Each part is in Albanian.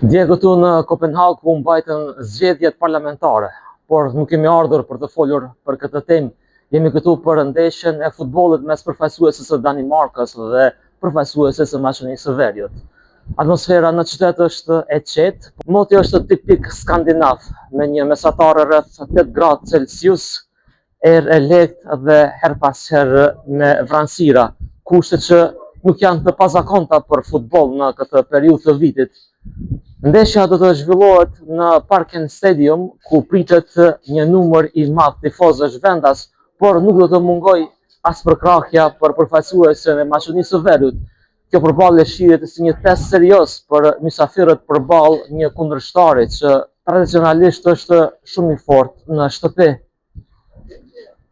Dje këtu në Kopenhagë u mbajtën zgjedhjet parlamentare, por nuk kemi ardhur për të folur për këtë temë. Jemi këtu për ndeshjen e futbollit mes përfaqësueses së Danimarkës dhe përfaqësueses së Maqedonisë së Veriut. Atmosfera në qytet është e qetë, moti është tipik skandinav, me një mesatare rreth 8 gradë Celsius, erë e lehtë dhe herë pas herë me vranësira, kushte që nuk janë të pazakonta për futboll në këtë periudhë të vitit. Ndeshja do të zhvillohet në Parken Stadium, ku pritet një numër i madh tifozësh vendas, por nuk do të mungojë as përkrahja për përfaqësuesen e Maqedonisë së Veriut. Kjo përballje shihet si një test serioz për mysafirët përballë një kundërshtari që tradicionalisht është shumë i fortë në shtëpi.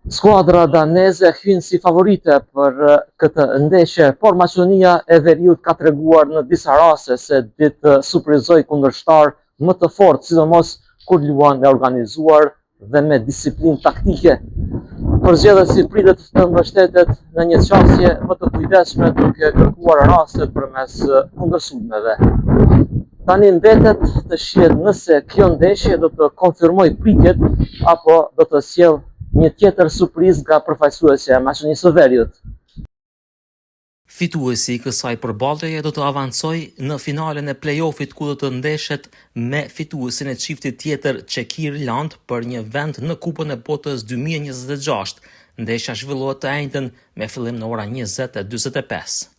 Skuadra daneze hyn si favorite për këtë ndeshje, por Maqedonia e Veriut ka treguar në disa raste se di të surprizojë kundërshtarë më të fortë, sidomos kur luan e organizuar dhe me disiplinë taktike. Përzgjedhësi pritet të mbështetet në një qasje më të kujdesshme duke kërkuar rastet përmes kundërsulmeve. Tani mbetet të shihet nëse kjo ndeshje do të konfirmojë pritjet apo do të sjellë një tjetër surprizë nga përfaqësuesja e Maqedonisë së Veriut. Fituesi i kësaj përballjeje do të avancojë në finalen e play-offit ku do të ndeshet me fituesin e çiftit tjetër Çeki-Irlandë për një vend në Kupën e Botës 2026. Ndeshja zhvillohet të enjten me fillim në ora 20:45.